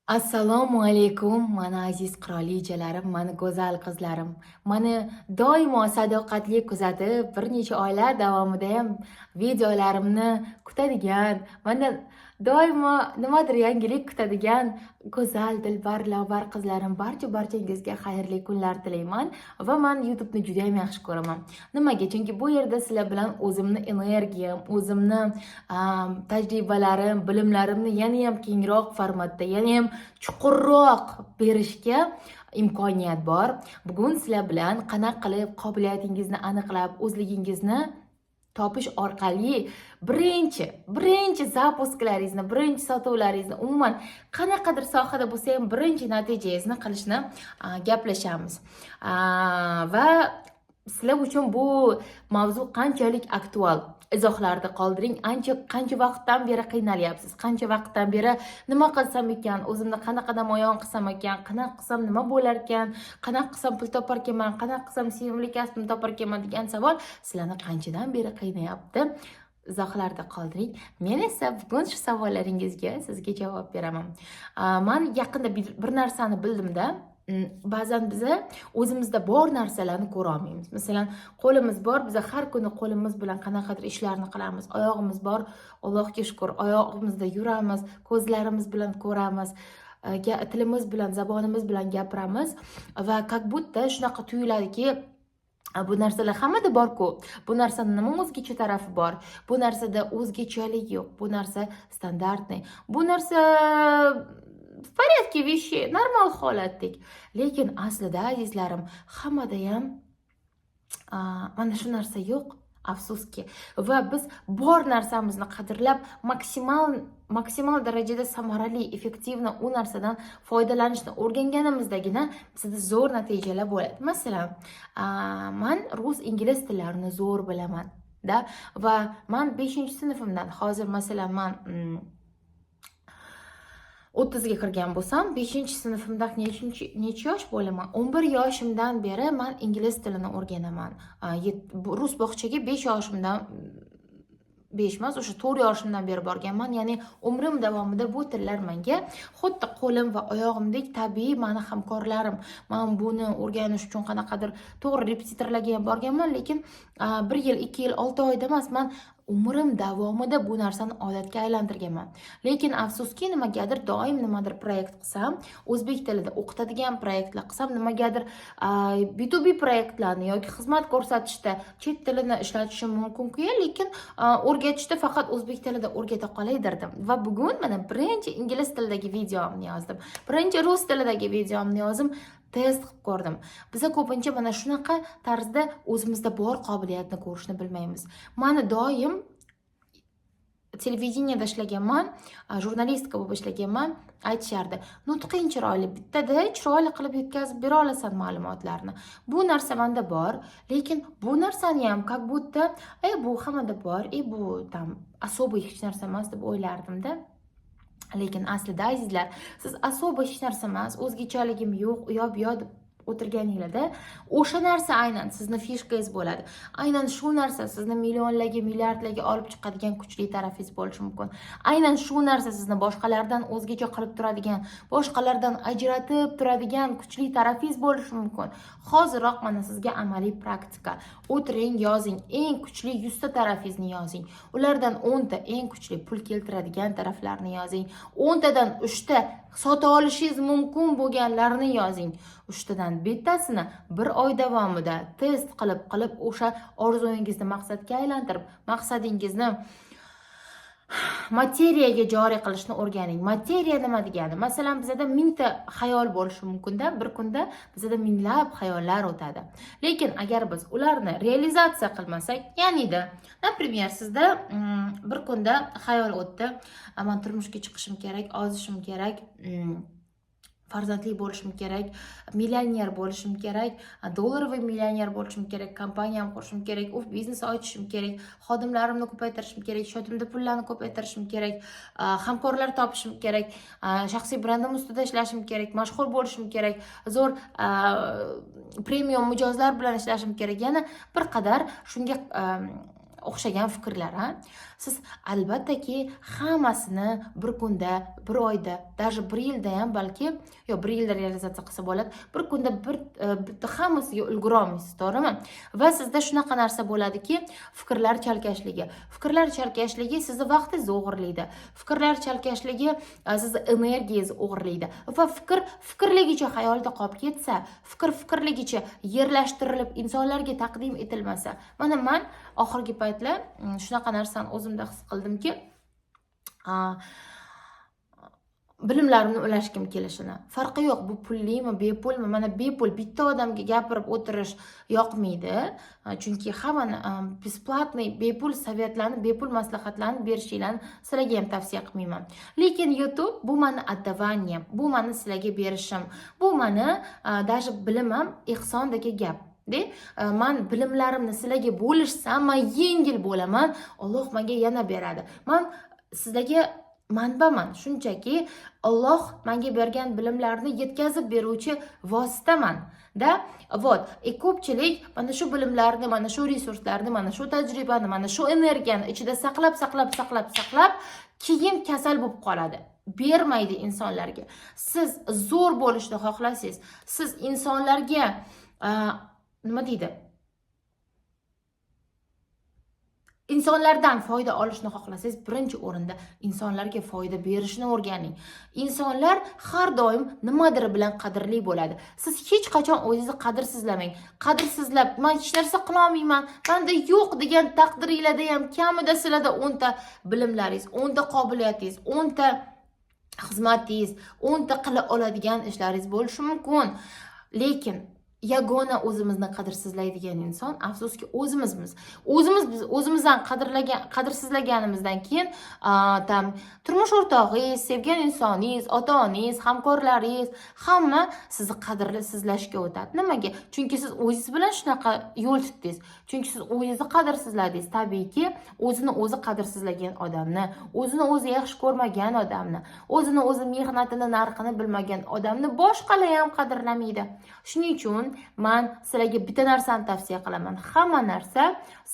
Assalomu alaykum, mani aziz qirolichalarim, mani go'zal qizlarim. Mani doimo sadoqatli kuzatib, bir necha oylar davomida ham videolarimni kutadigan, mandan doimo nimadir yangilik kutadigan go'zal, dilbar, lobar qizlarim, barcha barchangizga xayrli kunlar tilayman va man YouTube'ni juda ham yaxshi ko'raman. Nimaga? Chunki bu yerda sizlar bilan o'zimni energiyam, o'zimni tajribalarim, bilimlarimni yana ham kengroq formatda, yana ham chuqurroq berishga imkoniyat bor. Bugun sizlar bilan qanaqa qilib qobiliyatingizni aniqlab, o'zligingizni topish orqali birinchi запуск laringizni, birinchi sotuvlaringizni, umuman qanaqadir sohada bo'lsa ham birinchi natijangizni qilishni gaplashamiz. Va sizlar uchun bu mavzu qanchalik aktual? Izohlarda qoldiring. Ancha qancha vaqtdan beri qiynalyapsiz? Qancha vaqtdan beri nima qilsam ekan, o'zimni qanaqa namoyon qilsam ekan, qanaqa qilsam nima bo'lar ekan, qanaqa qilsam pul topar ekanman, qanaqa qilsam sevimli kasbimni topar ekanman degan savol sizlarni qanchadan beri qiynayapti? Izohlarda qoldiring. Men esa bugun shu savollaringizga sizga javob beraman. Man yaqinda bir narsani bildimda. Ba'zan biza o'zimizda bor narsalarni ko'ra olmaymiz. Masalan, qo'limiz bor, biza har kuni qo'limiz bilan qanaqadir ishlarni qilamiz. Oyog'imiz bor, Allohga shukur, oyog'imizda yuramiz, ko'zlarimiz bilan ko'ramiz, tilimiz bilan, zabonimiz bilan gapiramiz va как будто shunaqa tuyuladiki, bu narsalar hammada bor-ku. Bu narsani nima o'zgacha tarafi bor? Bu narsada o'zgachalik yo'q. Bu narsa стандартный. Bu narsa в порядке вещей, normal holatdek. Lekin aslida, azizlarim, hammada ham mana shu narsa yo'q, afsuski. Va biz bor narsamizni qadrlab, maksimal darajada samarali, эффективно u narsadan foydalanishni o'rganganimizdagina bizda zo'r natijalar bo'ladi. Masalan, man rus, ingliz tillarini zo'r bilaman da va man beshinchi sinfimdan, hozir, masalan, man 30ga kirgan bo'lsam, beshinchi sinfimda necha yosh bo'laman? 11 yoshimdan beri man ingliz tilini o'rganaman. Rus bog'chaga 5 yoshimdan, 5 emas, o'sha 4 yoshimdan beri borganman. Ya'ni umrim davomida bu tillar menga xuddi qo'lim va oyog'imdek tabiiy mani hamkorlarim. Man buni o'rganish uchun qanaqadir, to'g'ri, repetitorlarga ham borganman, lekin bir yil, 2 yil, 6 oyda emas, man umrim davomida bu narsani odatga aylantirganman. Lekin afsuski, nimagadir doim nimadir proyekt qilsam, o'zbek tilida o'qitadigan proyektlar qilsam, nimagadir B2B proyektlarni yoki xizmat ko'rsatishda chet tilini ishlatishim mumkin-ku, lekin o'rgatishda faqat o'zbek tilida o'rgata qolay derdim. Va bugun mana birinchi ingliz tilidagi videomni yozdim, birinchi rus tilidagi videomni yozdim, test qilib ko'rdim. Biza ko'pincha mana shunaqa tarzda o'zimizda bor qobiliyatni ko'rishni bilmaymiz. Mani doim televideniyada ishlaganman, журналистка bo'lib ishlaganman, aytishardi: "Nutqing chiroyli, bittada chiroyli qilib yetkazib bera olasan ma'lumotlarni". Bu narsa manda bor, lekin bu narsani ham как будто bu hammada bor, bu там особый hech narsa emas deb o'ylardimda. Lekin aslida, azizlar, siz особо hech narsa emas, o'zgachaligim yo'q, u yoq bu yoq deb o'tirganinglarda, o'sha narsa aynan sizni фишка ngiz bo'ladi. Aynan shu narsa sizni millionlarga, milliardlarga olib chiqadigan kuchli tarafingiz bo'lishi mumkin. Aynan shu narsa sizni boshqalardan o'zgacha qilib turadigan, boshqalardan ajratib turadigan kuchli tarafingiz bo'lishi mumkin. Hoziroq mana sizga amaliy praktika. O'tiring, yozing, eng kuchli 100 ta tarafingizni yozing. Ulardan 10 ta eng kuchli pul keltiradigan taraflarni yozing. 10 tadan uchta sota olishingiz mumkin bo'lganlarni yozing. Uchtadan bittasini bir oy davomida test qilib qilib, o'sha orzungizni maqsadga aylantirib, maqsadingizni materiyaga joriy qilishni o'rganing. Materiya nima degani? Masalan, bizada mingta xayol bo'lishi mumkinda, bir kunda bizada minglab xayollar o'tadi. Lekin agar biz ularni realizatsiya qilmasak, ya'nida, например, sizda bir kunda xayol o'tdi: "Man turmushga chiqishim kerak, ozishim kerak, farzandli bo'lishim kerak, millioner bo'lishim kerak, долларовый millioner bo'lishim kerak, kompaniyam qurishim kerak, uf, biznes ochishim kerak, xodimlarimni ko'paytirishim kerak, счёт imda pullarni ko'paytirishim kerak, hamkorlar topishim kerak, shaxsiy brendim ustida ishlashim kerak, mashhur bo'lishim kerak, zo'r premium mijozlar bilan ishlashim kerak", yana bir qadar shunga o'xshagan fikrlar. Ha, Siz albattaki hammasini bir kunda, bir oyda, даже bir yilda ham balki, yo'q, bir yilda realizatsiya qilsa bo'ladi, bir kunda bir bitta hammasiga ulgurolmaysiz, to'g'rimi? Va sizda shunaqa narsa bo'ladiki, fikrlar chalkashligi. Fikrlar chalkashligi sizni vaqtingizni o'g'irlaydi, fikrlar chalkashligi sizni energiyangizni o'g'irlaydi. Va fikr fikrligicha xayolda qolib ketsa, fikr fikrligicha yerlashtirilib insonlarga taqdim etilmasa, mana man oxirgi paytlar shunaqa narsani o'zimda his qildimki, bilimlarimni ulashgim kelishini. Farqi yo'q, bu pullimi, bepulmi. Mana bepul bitta odamga gapirib o'tirish yoqmaydi, chunki hammani бесплатный, bepul совет larni, bepul maslahatlarni berishinglarni sizlarga ham tavsiya qilmayman. Lekin YouTube bu mani отдаванием, bu mani sizlarga berishim, bu mani даже bilim ham ehsondagi gap de. Man bilimlarimni sizlarga bo'lishsam, man yengil bo'laman, Alloh menga yana beradi. Man sizlarga manbaman shunchaki, Olloh menga bergan bilimlarni yetkazib beruvchi vositaman да. Вот, и ko'pchilik mana shu bilimlarni, mana shu resurslarni, mana shu tajribani, mana shu energiyani ichida saqlab, saqlab, saqlab, saqlab, keyin kasal bo'lib qoladi, bermaydi insonlarga. Siz zo'r bo'lishni xohlasangiz, siz insonlarga nima deydi, insonlardan foyda olishni xohlasangiz, birinchi o'rinda insonlarga foyda berishni o'rganing. Insonlar har doim nimadir bilan qadrli bo'ladi. Siz hech qachon o'zingizni qadrsizlamang. Qadrsizlab, man hech narsa qilolmayman, manda yo'q degan taqdiringlarda ham kamida sizlarda 10 ta bilimlaringiz, 10 ta qobiliyatingiz, 10 ta xizmatingiz, 10 ta qila oladigan ishlaringiz bo'lishi mumkin. Lekin yagona o'zimizni qadrsizlaydigan inson, afsuski, o'zimizmiz. O'zimiz, biz o'zimizdan qadrlagan, qadrsizlaganimizdan keyin там turmush o'rtog'ingiz, sevgan insoningiz, ota onangiz, hamkorlaringiz, hamma sizni qadrsizlashga o'tadi. Nimaga? Chunki siz o'zingiz bilan shunaqa yo'l tutdingiz, chunki siz o'zingizni qadrsizladingiz. Tabiiyki, o'zini o'zi qadrsizlagan odamni, o'zini o'zi yaxshi ko'rmagan odamni, o'zini o'zi mehnatini narxini bilmagan odamni boshqalar ham qadrlamaydi. Shuning uchun man sizlarga bitta narsani tavsiya qilaman: hamma narsa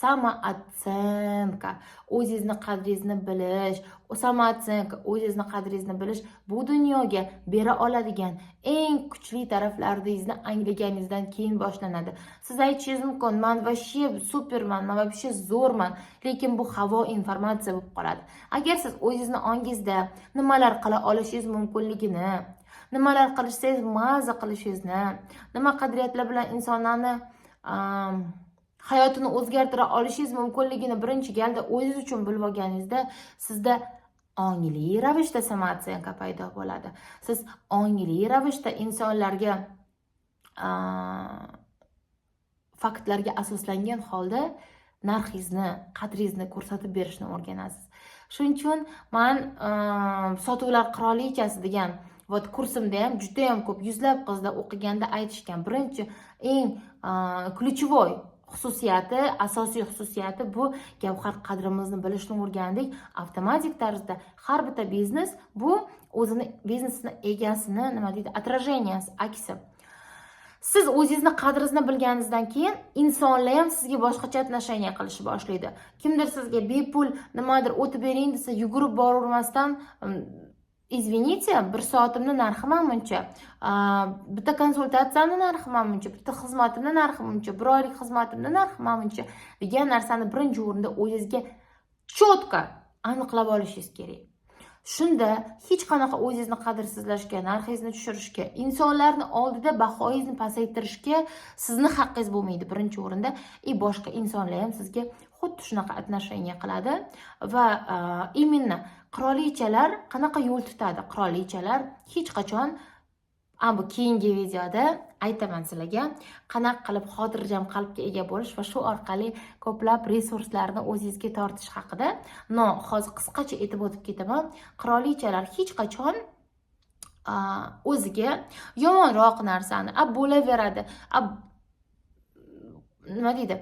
самооценка, o'zingizni qadringizni bilish. Самооценка, o'zingizni qadringizni bilish bu dunyoga bera oladigan eng kuchli taraflaringizni anglaganingizdan keyin boshlanadi. Siz aytishingiz mumkin: man вообще superman, man вообще zo'rman. Lekin bu havo informatsiya bo'lib qoladi. Agar siz o'zingizni ongingizda nimalar qila olishingiz mumkinligini, nimalar qilishsangiz maza qilishingizni, nima qadriyatlar bilan insonlarni hayotini o'zgartira olishingiz mumkinligini birinchi galda o'zingiz uchun bilib olganingizda, sizda ongli ravishda самооценка paydo bo'ladi. Siz ongli ravishda insonlarga faktlarga asoslangan holda narxingizni, qadringizni ko'rsatib berishni o'rganasiz. Shuning uchun man "Sotuvlar qirolichasi" degan вот kursimda ham judayam ko'p yuzlab qizlar o'qiganda aytishgan, birinchi eng ключевой xususiyati, asosiy xususiyati bu gavhar qadrimizni bilishni o'rgandik. Avtomatik tarzda har bitta biznes bu o'zini biznesini egasini, nima deydi, отражения si, aksi. Siz o'zingizni qadringizni bilganingizdan keyin insonlar ham sizga boshqacha отношение qilishni boshlaydi. Kimdir sizga bepul nimadir o'tib bering desa, yugurib boravermasdan, "Извините, bir soatimni narxi mana buncha, bitta konsultatsiyamni narxi mana buncha, bitta xizmatimni narxi buncha, bir oylik xizmatimni narxi mana buncha" degan narsani birinchi o'rinda o'zingizga четко aniqlab olishingiz kerak. Shunda hech qanaqa o'zingizni qadrsizlashga, narxingizni tushirishga, insonlarni oldida bahoyingizni pasaytirishga sizni haqqingiz bo'lmaydi birinchi o'rinda. И boshqa insonlar ham sizga xuddi shunaqa отношение qiladi. Va именно qirolichalar qanaqa yo'l tutadi? Qirolichalar hech qachon, bu keyingi videoda aytaman sizlarga, qanaqa qilib xotirjam qalbga ega bo'lish va shu orqali ko'plab resurslarni o'zingizga tortish haqida. Но hozir qisqacha aytib o'tib ketaman. Qirolichalar hech qachon o'ziga yomonroq narsani, a bo'laveradi, a nima deydi,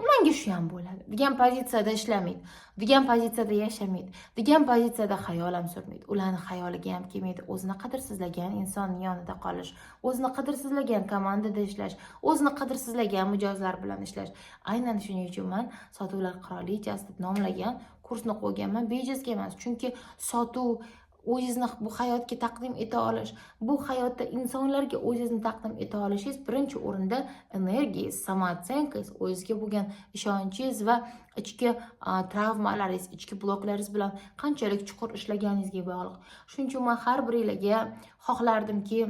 manga shu ham bo'ladi degan pozitsiyada ishlamaydi, degan pozitsiyada yashamaydi, degan pozitsiyada xayol ham surmaydi. Ularni xayoliga ham kelmaydi o'zini qadrsizlagan insonni yonida qolish, o'zini qadrsizlagan komandada ishlash, o'zini qadrsizlagan mijozlar bilan ishlash. Aynan shuning uchun man "Sotuvlar qirolichasi" deb nomlagan. kursni qo'yganman, bejizga emas. Chunki sotuv, o'zingizni bu hayotga taqdim eta olish, bu hayotda insonlarga o'zingizni taqdim eta olishingiz birinchi o'rinda energiyangiz, самооценка ngiz, o'zingizga bo'lgan ishonchingiz va ichki travmalaringiz, ichki bloklaringiz bilan qanchalik chuqur ishlaganingizga bog'liq. Shuning uchun man har biringlarga xohlardimki,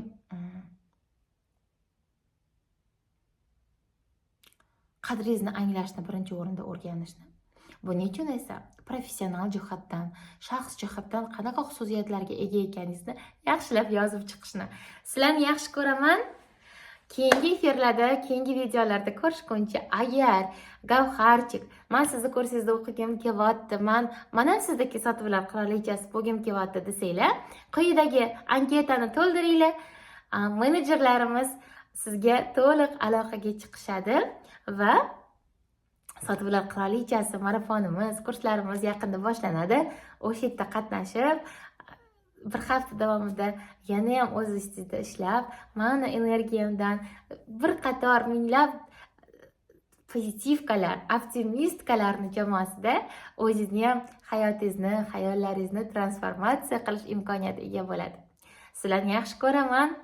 qadringizni anglashni birinchi o'rinda o'rganishni. Buning uchun esa professional jihatdan, shaxs jihatdan qanaqa xususiyatlarga ega ekaningizni yaxshilab yozib chiqishni. Sizlarni yaxshi ko'raman. Keyingi efirlarda, keyingi videolarda ko'rishguncha, agar Gavharchik, man sizni kursingizda o'qigim kelyapti, man ham sizdagi sotuvlar qirolichasi bo'lgim kelyapti desanglar, quyidagi anketani to'ldiringlar. Menejerlarimiz sizga to'liq aloqaga chiqishadi va sotuvlar qirolichasi marafonimiz, kurslarimiz yaqinda boshlanadi. O'sha yerda qatnashib, bir hafta davomida yana ham o'z ustingizda ishlab, mani energiyamdan bir qator minglab позитивка lar, optimistка larni jamoasida o'zingizni ham hayotingizni, hayollaringizni transformatsiya qilish imkoniyatiga ega bo'ladi. Sizlarni yaxshi ko'raman.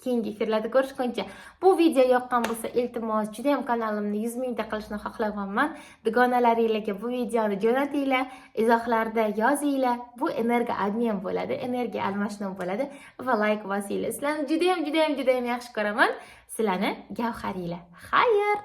Keyingi efirlarda ko'rishguncha. Bu video yoqqan bo'lsa, iltimos, juda ham kanalimni 100 mingta qilishni xohlayapman. Dugonalaringlarga bu videoni jo'natinglar, izohlarda yozinglar. Bu энергообмен bo'ladi, energiya almashinuv bo'ladi va layk bosinglar. Sizlarni juda ham, juda ham, juda ham yaxshi ko'raman. Sizlarni Gavharinglar. Xayr.